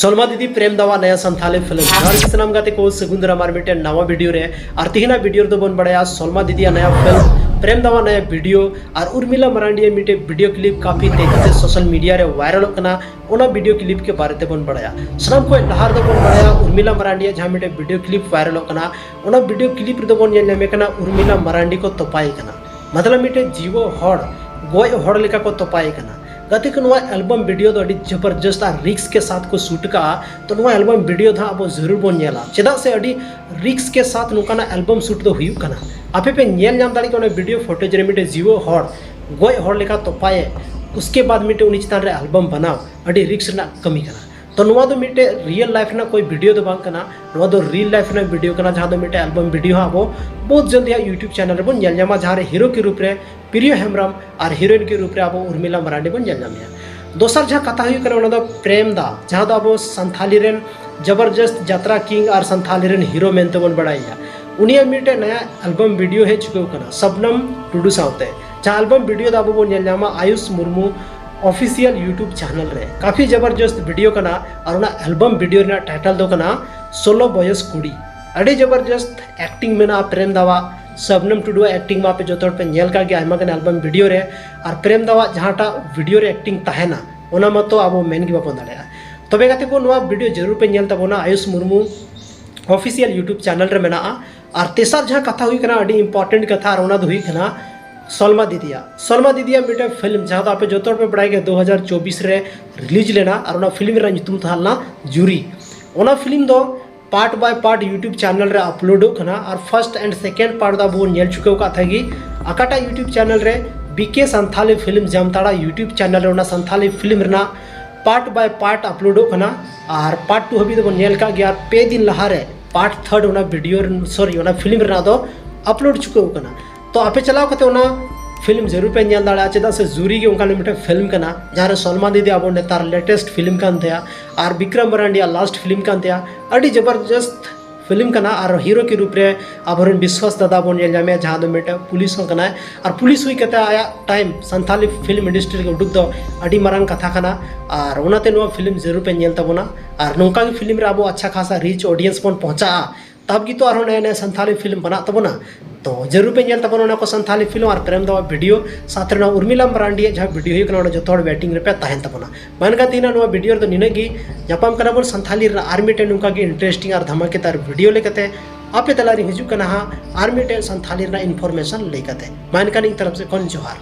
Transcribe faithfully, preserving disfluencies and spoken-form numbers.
ᱥᱚᱞᱢᱟ ᱫᱤᱫᱤ ᱯᱨᱮᱢ ᱫᱟᱣᱟᱜ ᱱᱟᱭᱟ ᱥᱟᱱᱛᱷᱟᱞᱤ ᱯᱷᱤᱞᱢ᱾ ᱡᱚᱦᱟᱨ ᱜᱮ ᱥᱟᱱᱟᱢ ᱜᱟᱛᱮ ᱠᱚ, ᱥᱟᱹᱜᱩᱱ ᱫᱟᱨᱟᱢ ᱟᱨ ᱢᱤᱫᱴᱮᱱ ᱱᱟᱣᱟ ᱵᱷᱤᱰᱤᱭᱳ ᱨᱮ᱾ ᱟᱨ ᱛᱤᱦᱤᱧᱟᱜ ᱵᱷᱤᱰᱤᱭᱳ ᱨᱮᱫᱚ ᱵᱚᱱ ᱵᱟᱲᱟᱭᱟ ᱥᱚᱞᱢᱟ ᱫᱤᱫᱤᱭᱟᱜ ᱱᱟᱭᱟ ᱯᱷᱤᱞᱢ ᱯᱨᱮᱢ ᱫᱟᱣᱟᱜ ᱱᱟᱭᱟ ᱵᱷᱤᱰᱤᱭᱳ ᱟᱨ ᱩᱨᱢᱤᱞᱟ ᱢᱟᱨᱟᱱᱰᱤᱭᱟᱜ ᱢᱤᱫᱴᱮᱱ ᱵᱷᱤᱰᱤᱭᱳ ᱠᱞᱤᱯ ᱠᱟᱯᱷᱤ ᱛᱮᱡᱤ ᱥᱮ ᱥᱳᱥᱟᱞ ᱢᱤᱰᱤᱭᱟ ᱨᱮ ᱵᱷᱟᱭᱨᱟᱞᱚᱜ ᱠᱟᱱᱟ, ᱚᱱᱟ ᱵᱷᱤᱰᱤᱭᱳ ᱠᱞᱤᱯ ᱠᱮ ᱵᱟᱨᱮ ᱛᱮᱵᱚᱱ ᱵᱟᱲᱟᱭᱟ᱾ ᱥᱟᱱᱟᱢ ᱠᱷᱚᱱ ᱞᱟᱦᱟ ᱨᱮᱫᱚ ᱵᱚᱱ ᱵᱟᱲᱟᱭᱟ ᱩᱨᱢᱤᱞᱟ ᱢᱟᱨᱟᱱᱰᱤᱭᱟᱜ ᱡᱟᱦᱟᱸ ᱢᱤᱫᱴᱮᱱ ᱵᱷᱤᱰᱤᱭᱳ ᱠᱞᱤᱯ ᱵᱷᱟᱭᱨᱟᱞᱚᱜ ᱠᱟᱱᱟ, ᱚᱱᱟ ᱵᱷᱤᱰᱤᱭᱳ ᱠᱞᱤᱯ ᱨᱮᱫᱚ ᱵᱚᱱ ᱧᱮᱞ ᱧᱟᱢᱮ ᱠᱟᱱᱟ ᱩᱨᱢᱤᱞᱟ ᱢᱟᱨᱟᱱᱰᱤ ᱠᱚ ᱛᱚᱯᱟᱭᱮ ᱠᱟᱱᱟ᱾ ᱢᱚᱛᱞᱚᱵ ᱢᱤᱫᱴᱮᱱ ᱡᱤᱣᱟᱹ ᱦᱚᱲ ᱜᱚᱡ ᱦᱚᱲ ᱞᱮᱠᱟ ᱠᱚ ᱛᱚᱯᱟᱭᱮ ᱠᱟᱱᱟ᱾ ᱜᱟᱛᱮ ᱠᱚ, ᱱᱚᱣᱟ ᱮᱞᱵᱟᱢ ᱵᱷᱤᱰᱤᱭᱳ ᱫᱚ ᱟᱹᱰᱤ ᱡᱚᱵᱚᱨᱡᱚᱥᱛ ᱟᱨ ᱨᱤᱥᱠ ᱠᱮ ᱥᱟᱛᱷ ᱠᱚ ᱥᱩᱴ ᱠᱟᱜᱼᱟ᱾ ᱛᱚ ᱱᱚᱣᱟ ᱮᱞᱵᱟᱢ ᱵᱷᱤᱰᱤᱭᱳ ᱫᱚ ᱦᱟᱸᱜ ᱟᱵᱚ ᱡᱟᱹᱨᱩᱲ ᱵᱚᱱ ᱧᱮᱞᱟ, ᱪᱮᱫᱟᱜ ᱥᱮ ᱟᱹᱰᱤ ᱨᱤᱥᱠ ᱠᱮ ᱥᱟᱛᱷ ᱱᱚᱝᱠᱟᱱᱟᱜ ᱮᱞᱵᱟᱢ ᱥᱩᱴ ᱫᱚ ᱦᱩᱭᱩᱜ ᱠᱟᱱᱟ᱾ ᱟᱯᱮ ᱯᱮ ᱧᱮᱞ ᱧᱟᱢ ᱫᱟᱲᱮᱭᱟᱜ ᱠᱟᱱᱟ ᱚᱱᱟ ᱵᱷᱤᱰᱤᱭᱳ ᱯᱷᱩᱴᱮᱡᱽ ᱨᱮ ᱢᱤᱫᱴᱮᱱ ᱡᱤᱣᱟᱹ ᱦᱚᱲ ᱜᱚᱡ ᱦᱚᱲ ᱞᱮᱠᱟ ᱛᱚᱯᱟᱭᱮ, ᱩᱥᱠᱮ ᱵᱟᱫ ᱢᱤᱫᱴᱮᱱ ᱩᱱᱤ ᱪᱮᱛᱟᱱ ᱨᱮ ᱮᱞᱵᱟᱢ ᱵᱮᱱᱟᱣ, ᱟᱹᱰᱤ ᱨᱤᱥᱠ ᱨᱮᱱᱟᱜ ᱠᱟᱹᱢᱤ ᱠᱟᱱᱟ᱾ ᱛᱚ ᱱᱚᱣᱟ ᱫᱚ ᱢᱤᱫᱴᱮᱡ ᱨᱤᱭᱮᱞ ᱞᱟᱭᱤᱯᱷ ᱨᱮᱱᱟᱜ ᱠᱳᱭ ᱵᱷᱤᱰᱤᱭᱳ ᱫᱚ ᱵᱟᱝ ᱠᱟᱱᱟ, ᱱᱚᱣᱟ ᱫᱚ ᱨᱤᱭᱮᱞ ᱞᱟᱭᱤᱯᱷ ᱨᱮᱱᱟᱜ ᱵᱷᱤᱰᱤᱭᱳ ᱠᱟᱱᱟ, ᱡᱟᱦᱟᱸ ᱫᱚ ᱢᱤᱫᱴᱮᱡ ᱮᱞᱵᱟᱢ ᱵᱷᱤᱰᱤᱭᱳ ᱦᱟᱸᱜ ᱟᱵᱚ ᱵᱚᱦᱩᱛ ᱡᱚᱞᱫᱤ ᱦᱟᱸᱜ YouTube ᱪᱮᱱᱮᱞ ᱨᱮᱵᱚᱱ ᱧᱮᱞ ᱧᱟᱢᱟ, ᱡᱟᱦᱟᱸ ᱨᱮ ᱦᱤᱨᱳ ᱠᱮ ᱨᱩᱯ ᱨᱮ ᱯᱨᱤᱭᱚ ᱦᱮᱢᱵᱨᱚᱢ ᱟᱨ ᱦᱤᱨᱳᱭᱤᱱ ᱠᱮ ᱨᱩᱯ ᱨᱮ ᱟᱵᱚ ᱩᱨᱢᱤᱞᱟ ᱢᱟᱨᱟᱱᱰᱤ ᱵᱚᱱ ᱧᱮᱞ ᱧᱟᱢᱮᱭᱟ᱾ ᱫᱚᱥᱟᱨ ᱡᱟᱦᱟᱸ ᱠᱟᱛᱷᱟ ᱦᱩᱭᱩᱜ ᱠᱟᱱᱟ, ᱚᱱᱟ ᱫᱚ ᱯᱨᱮᱢ ᱫᱟ, ᱡᱟᱦᱟᱸ ᱫᱚ ᱟᱵᱚ ᱥᱟᱱᱛᱷᱟᱞᱤ ᱨᱮᱱ ᱡᱚᱵᱚᱨᱡᱚᱥᱛ ᱡᱟᱛᱨᱟ ᱠᱤᱝ ᱟᱨ ᱥᱟᱱᱛᱷᱟᱞᱤ ᱨᱮᱱ ᱦᱤᱨᱳ ᱢᱮᱱᱛᱮ ᱵᱚᱱ ᱵᱟᱲᱟᱭᱮᱭᱟ᱾ ᱩᱱᱤᱭᱟᱜ ᱢᱤᱫᱴᱮᱡ ᱱᱟᱭᱟ ᱮᱞᱵᱟᱢ ᱵᱷᱤᱰᱤᱭᱳ ᱦᱮᱡ ᱪᱩᱠᱟᱹᱣ ᱠᱟᱱᱟ ᱥᱟᱵᱱᱟᱢ ᱴᱩᱰᱩ ᱥᱟᱶᱛᱮ, ᱡᱟᱦᱟᱸ ᱮᱞᱵᱟᱢ ᱵᱷᱤᱰᱤᱭᱳ ᱫᱚ ᱟᱵᱚ ᱵᱚᱱ ᱧᱮᱞ ᱧᱟᱢᱟ ᱟᱭᱩᱥ ᱢᱩᱨᱢᱩ ᱚᱯᱷᱤᱥᱤᱭᱟᱞ YouTube ᱪᱮᱱᱮᱞ ᱨᱮ᱾ ᱠᱟᱯᱷᱤ ᱡᱚᱵᱚᱨᱡᱚᱥᱛ ᱵᱷᱤᱰᱤᱭᱳ ᱠᱟᱱᱟ ᱟᱨ ᱚᱱᱟ ᱮᱞᱵᱟᱢ ᱵᱷᱤᱰᱤᱭᱳ ᱨᱮᱱᱟᱜ ᱴᱟᱭᱴᱮᱞ ᱫᱚ ᱠᱟᱱᱟ ᱥᱳᱞᱳ ᱵᱚᱭᱚᱥ ᱠᱩᱲᱤ᱾ ᱟᱹᱰᱤ ᱡᱚᱵᱚᱨᱡᱚᱥᱛ ᱮᱠᱴᱤᱝ ᱢᱮᱱᱟᱜᱼᱟ ᱯᱨᱮᱢ ᱫᱟᱣᱟᱜ᱾ ᱥᱟᱵᱱᱟᱢ ᱴᱩᱰᱩᱣᱟᱜ ᱮᱠᱴᱤᱝ ᱢᱟ ᱟᱯᱮ ᱡᱚᱛᱚ ᱦᱚᱲ ᱯᱮ ᱧᱮᱞ ᱠᱟᱜ ᱜᱮᱭᱟ ᱟᱭᱢᱟ ᱜᱟᱱ ᱮᱞᱵᱟᱢ ᱵᱷᱤᱰᱤᱭᱳ ᱨᱮ, ᱟᱨ ᱯᱨᱮᱢ ᱫᱟᱣᱟᱜ ᱡᱟᱦᱟᱸᱴᱟᱜ ᱵᱷᱤᱰᱤᱭᱳ ᱨᱮ ᱮᱠᱴᱤᱝ ᱛᱟᱦᱮᱱᱟ, ᱚᱱᱟ ᱢᱟᱛᱚ ᱟᱵᱚ ᱢᱮᱱ ᱜᱮ ᱵᱟᱵᱚᱱ ᱫᱟᱲᱮᱭᱟᱜᱼᱟ᱾ ᱛᱚᱵᱮ ᱜᱟᱛᱮ ᱠᱚ, ᱱᱚᱣᱟ ᱵᱷᱤᱰᱤᱭᱳ ᱡᱟᱹᱨᱩᱲ ᱯᱮ ᱧᱮᱞ ᱛᱟᱵᱚᱱᱟ, ᱟᱭᱩᱥ ᱢᱩᱨᱢᱩ ᱚᱯᱷᱤᱥᱤᱭᱟᱞ YouTube ᱪᱮᱱᱮᱞ ᱨᱮ ᱢᱮᱱᱟᱜᱼᱟ᱾ ᱟᱨ ᱛᱮᱥᱟᱨ ᱡᱟᱦᱟᱸ ᱠᱟᱛᱷᱟ ᱦᱩᱭᱩᱜ ᱠᱟᱱᱟ, ᱟᱹᱰᱤ ᱤᱢᱯᱚᱨᱴᱮᱱᱴ ᱠᱟᱛᱷᱟ, ᱟᱨ ᱚᱱᱟ ᱫᱚ ᱦᱩᱭᱩᱜ ᱠᱟᱱᱟ ᱥᱚᱞᱢᱟ ᱫᱤᱫᱤᱭᱟᱜ᱾ ᱥᱚᱞᱢᱟ ᱫᱤᱫᱤᱭᱟᱜ ᱢᱤᱫᱴᱮᱱ ᱯᱷᱤᱞᱢ, ᱡᱟᱦᱟᱸ ᱫᱚ ᱟᱯᱮ ᱡᱚᱛᱚ ᱦᱚᱲ ᱯᱮ ᱵᱟᱲᱟᱭ ᱜᱮᱭᱟ, ᱫᱩ ᱦᱟᱡᱟᱨ ᱪᱚᱵᱵᱤᱥ ᱨᱮ ᱨᱤᱞᱤᱡᱽ ᱞᱮᱱᱟ, ᱟᱨ ᱚᱱᱟ ᱯᱷᱤᱞᱢ ᱨᱮᱱᱟᱜ ᱧᱩᱛᱩᱢ ᱛᱟᱦᱮᱸ ᱞᱮᱱᱟ ᱡᱩᱨᱤ᱾ ᱚᱱᱟ ᱯᱷᱤᱞᱢ ᱫᱚ ᱯᱟᱨᱴ ᱵᱟᱭ ᱯᱟᱨᱴ YouTube ᱪᱮᱱᱮᱞ ᱨᱮ ᱟᱯᱞᱳᱰᱚᱜ ᱠᱟᱱᱟ, ᱟᱨ ᱯᱷᱟᱨᱥᱴ ᱮᱱᱰ ᱥᱮᱠᱮᱱᱰ ᱯᱟᱨᱴ ᱫᱚ ᱟᱵᱚ ᱵᱚᱱ ᱧᱮᱞ ᱪᱩᱠᱟᱹᱣ ᱠᱟᱜ ᱛᱟᱦᱮᱸ ᱜᱮ᱾ ᱚᱠᱟᱴᱟᱜ YouTube ᱪᱮᱱᱮᱞ ᱨᱮ ᱵᱤ ᱠᱮ ᱥᱟᱱᱛᱷᱟᱞᱤ ᱯᱷᱤᱞᱢ ᱡᱟᱢᱛᱟᱲᱟ YouTube ᱪᱮᱱᱮᱞ ᱨᱮ ᱚᱱᱟ ᱥᱟᱱᱛᱷᱟᱞᱤ ᱯᱷᱤᱞᱢ ᱨᱮᱱᱟᱜ ᱯᱟᱨᱴ ᱵᱟᱭ ᱯᱟᱨᱴ ᱟᱯᱞᱳᱰᱚᱜ ᱠᱟᱱᱟ, ᱟᱨ ᱯᱟᱨᱴ ᱴᱩ ᱦᱟᱹᱵᱤᱡ ᱫᱚᱵᱚᱱ ᱧᱮᱞ ᱠᱟᱜ ᱜᱮᱭᱟ᱾ ᱟᱨ ᱯᱮ ᱫᱤᱱ ᱞᱟᱦᱟᱨᱮ ᱯᱟᱨᱴ ᱛᱷᱟᱨᱰ ᱚᱱᱟ ᱵᱷᱤᱰᱤᱭᱳ, ᱥᱚᱨᱤ, ᱚᱱᱟ ᱯᱷᱤᱞᱢ ᱨᱮᱱᱟᱜ ᱫᱚ ᱟᱯᱞᱳᱰ ᱪᱩᱠᱟᱹᱣ ᱠᱟᱱᱟ᱾ ᱛᱚ ᱟᱯᱮ ᱪᱟᱞᱟᱣ ᱠᱟᱛᱮ ᱚᱱᱟ ᱯᱷᱤᱞᱢ ᱡᱟᱹᱨᱩᱲ ᱯᱮ ᱧᱮᱞ ᱫᱟᱲᱮᱭᱟᱜᱼᱟ, ᱪᱮᱫᱟᱜ ᱥᱮ ᱡᱩᱨᱤ ᱜᱮ ᱚᱱᱠᱟᱱ ᱢᱤᱫᱴᱮᱱ ᱯᱷᱤᱞᱢ ᱠᱟᱱᱟ, ᱡᱟᱦᱟᱸ ᱨᱮ ᱥᱚᱞᱢᱟ ᱫᱤᱫᱤ ᱟᱵᱚ ᱱᱮᱛᱟᱨ ᱞᱮᱴᱮᱥᱴ ᱯᱷᱤᱞᱢ ᱠᱟᱱ ᱛᱟᱭᱟ ᱟᱨ ᱵᱤᱠᱨᱚᱢ ᱢᱟᱨᱟᱱᱰᱤᱭᱟᱜ ᱞᱟᱥᱴ ᱯᱷᱤᱞᱢ ᱠᱟᱱ ᱛᱟᱭᱟ᱾ ᱟᱹᱰᱤ ᱡᱚᱵᱚᱨᱡᱚᱥᱛ ᱯᱷᱤᱞᱢ ᱠᱟᱱᱟ ᱟᱨ ᱦᱤᱨᱳ ᱠᱤ ᱨᱩᱯ ᱨᱮ ᱟᱵᱚᱨᱮᱱ ᱵᱤᱥᱣᱟᱥ ᱫᱟᱫᱟ ᱵᱚᱱ ᱧᱮᱞ ᱧᱟᱢᱮᱭᱟ, ᱡᱟᱦᱟᱸ ᱫᱚ ᱢᱤᱫᱴᱮᱱ ᱯᱩᱞᱤᱥ ᱦᱚᱸ ᱠᱟᱱᱟᱭ᱾ ᱟᱨ ᱯᱩᱞᱤᱥ ᱦᱩᱭ ᱠᱟᱛᱮ ᱟᱭᱟᱜ ᱴᱟᱭᱤᱢ ᱥᱟᱱᱛᱷᱟᱞᱤ ᱯᱷᱤᱞᱢ ᱤᱱᱰᱟᱥᱴᱨᱤ ᱨᱮ ᱩᱰᱩᱠ ᱫᱚ ᱟᱹᱰᱤ ᱢᱟᱨᱟᱝ ᱠᱟᱛᱷᱟ ᱠᱟᱱᱟ᱾ ᱟᱨ ᱚᱱᱟᱛᱮ ᱱᱚᱣᱟ ᱯᱷᱤᱞᱢ ᱡᱟᱹᱨᱩᱲ ᱯᱮ ᱧᱮᱞ ᱛᱟᱵᱚᱱᱟ᱾ ᱟᱨ ᱱᱚᱝᱠᱟ ᱜᱮ ᱯᱷᱤᱞᱢ ᱨᱮ ᱟᱵᱚ ᱟᱪᱪᱷᱟ ᱠᱷᱟᱥᱟ ᱨᱤᱪ ᱚᱰᱤᱭᱮᱱᱥ ᱵᱚᱱ ᱯᱚᱦᱚᱸᱪᱟᱜᱼᱟ, ᱛᱟᱵ ᱜᱮᱛᱚ ᱟᱨᱦᱚᱸ ᱱᱟᱭᱟ ᱱᱟᱭᱟ ᱥᱟᱱᱛᱷᱟᱞᱤ ᱯᱷᱤᱞᱢ ᱵᱟᱱᱟᱜ ᱛᱟᱵᱚᱱᱟ᱾ ᱛᱚ ᱡᱟᱹᱨᱩᱲ ᱯᱮ ᱧᱮᱞ ᱛᱟᱵᱚᱱᱟ ᱚᱱᱟ ᱠᱚ ᱥᱟᱱᱛᱷᱟᱞᱤ ᱯᱷᱤᱞᱢ ᱟᱨ ᱯᱨᱮᱢ ᱫᱟᱣᱟ ᱵᱷᱤᱰᱤᱭᱳ, ᱥᱟᱶᱛᱮ ᱨᱮ ᱱᱚᱣᱟ ᱩᱨᱢᱤᱞᱟ ᱢᱟᱨᱟᱱᱰᱤᱭᱟᱜ ᱡᱟᱦᱟᱸ ᱵᱷᱤᱰᱤᱭᱳ ᱦᱩᱭᱩᱜ ᱠᱟᱱᱟ, ᱚᱸᱰᱮ ᱡᱚᱛᱚ ᱦᱚᱲ ᱣᱮᱴᱤᱝ ᱨᱮᱯᱮ ᱛᱟᱦᱮᱱ ᱛᱟᱵᱚᱱᱟ᱾ ᱢᱟ ᱮᱱᱠᱷᱟᱱ ᱛᱮᱦᱮᱧ ᱱᱚᱣᱟ ᱵᱷᱤᱰᱤᱭᱳ ᱨᱮᱫᱚ ᱱᱤᱱᱟᱹᱜ ᱜᱮ᱾ ᱧᱟᱯᱟᱢ ᱠᱟᱱᱟ ᱵᱚᱱ ᱥᱟᱱᱛᱷᱟᱞᱤ ᱨᱮᱱᱟᱜ ᱟᱨ ᱢᱤᱫᱴᱮᱱ ᱱᱚᱝᱠᱟ ᱜᱮ ᱤᱱᱴᱟᱨᱮᱥᱴᱤᱝ ᱟᱨ ᱫᱷᱟᱢᱟᱠᱮᱫᱟᱨ ᱵᱷᱤᱰᱤᱭᱳ ᱞᱮᱠᱟᱛᱮ᱾ ᱟᱯᱮ ᱛᱟᱞᱟᱨᱤᱧ ᱦᱤᱡᱩᱜ ᱠᱟᱱᱟ ᱦᱟᱸᱜ ᱟᱨ ᱢᱤᱫᱴᱮᱱ ᱥᱟᱱᱛᱷᱟᱞᱤ ᱨᱮᱱᱟᱜ ᱤᱱᱯᱷᱚᱨᱢᱮᱥᱚᱱ ᱞᱟᱹᱭ ᱠᱟᱛᱮ᱾ ᱢᱟ ᱮᱱᱠᱷᱟᱱ ᱤᱧ ᱛᱚᱨᱚᱯ ᱥᱮᱫ ᱠᱷᱚᱱ ᱡᱚᱦᱟᱨ᱾